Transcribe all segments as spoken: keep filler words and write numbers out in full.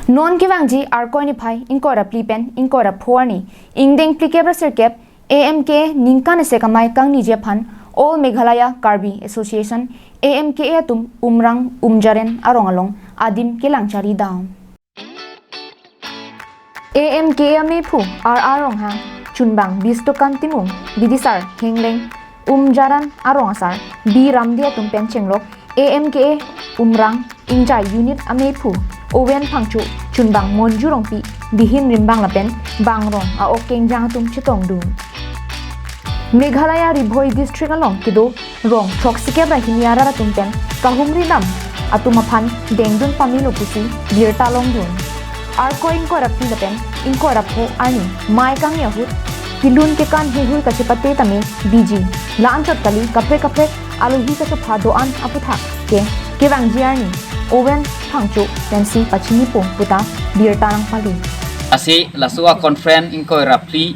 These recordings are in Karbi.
Non kevangji Arkoi niphai ingkoi ra phli pen ingkoi ra pho arni ingdeng phlikep ra sirkep A M K ningkan isi kamai kangniji aphan All Meghalaya Karbi Association, A M K A atum Umrang Umjaren arong along adim kelang chari dam. A M K A amephu R R Ronghang, chunbang Bistokan Timung, bidisar Hengleng, Umjaran arong asar B Ramde atum pen chenglok A M K A Umrang Ingjai unit amephu Owen Phangcho, chunbang Monju Rongpi, bihin rimbang lapen bangrong a-ok kengjang atum chetongdun. Meghalaya Ri Bhoi District along kedo rong throksikep ra hini arat atum pen kahumri dam atum aphan dengdun pamelo pusi birta longdun. Arkoi ingkoi ra phli lapen ingkoi ra pho arni mei kangni ahut kelun kekan heihui kachepate tame biji la-anchot kali, kaprek kaprek alohi kachepha do-an aputhak ke kevangji arni Owen Phangcho pensi pachinipo puta birta nangpali. Lasi laso a-conference ingkoi ra phli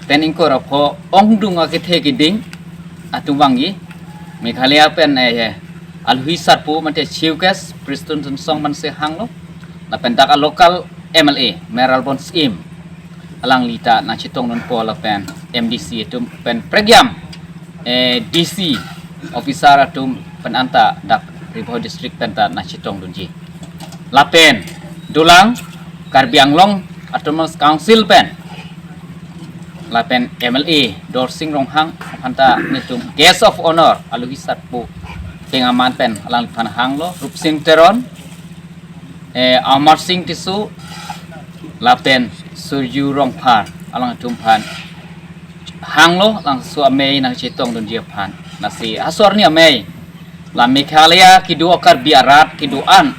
pen ingkoi ra pho ongdung akethe keding atum vangji Meghalaya pen, eh, alohi sarpo mate Chief Guest Prestone Tynsong mansi hanglo, lapen dak a-local M L A Mayor Alphonse Syiem alangli ta nangchetongdunpo lapen M D C atum pen prekjam, eh, D C officer atum pen anta dak Ri Bhoi District pen ta nangchetongdunji. Lapen dolang Karbi Anglong Autonomous Council pen lapen M L A Dorsing Ronghang aphan ta nelitum Guest of Honor alohi sarpo keng aman pen alangliphan hanglo, Rupsing Teron, eh, Amarsing Tisso lapen Surju Rongphar alangtum aphan hanglo, laso amei nangchetongdunji aphan. Lasi laso arni amei la Meghalaya kedo a-Karbi arat kedo-an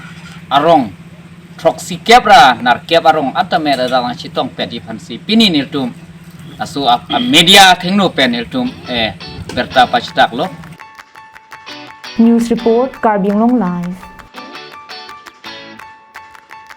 arong throksikep ra nerkep arong anta mera nangchetong petji aphansi pini nelitum laso a, a-media athengno pen nelitum, eh, birta pachitaklo. News report, Karbi Anglong Live.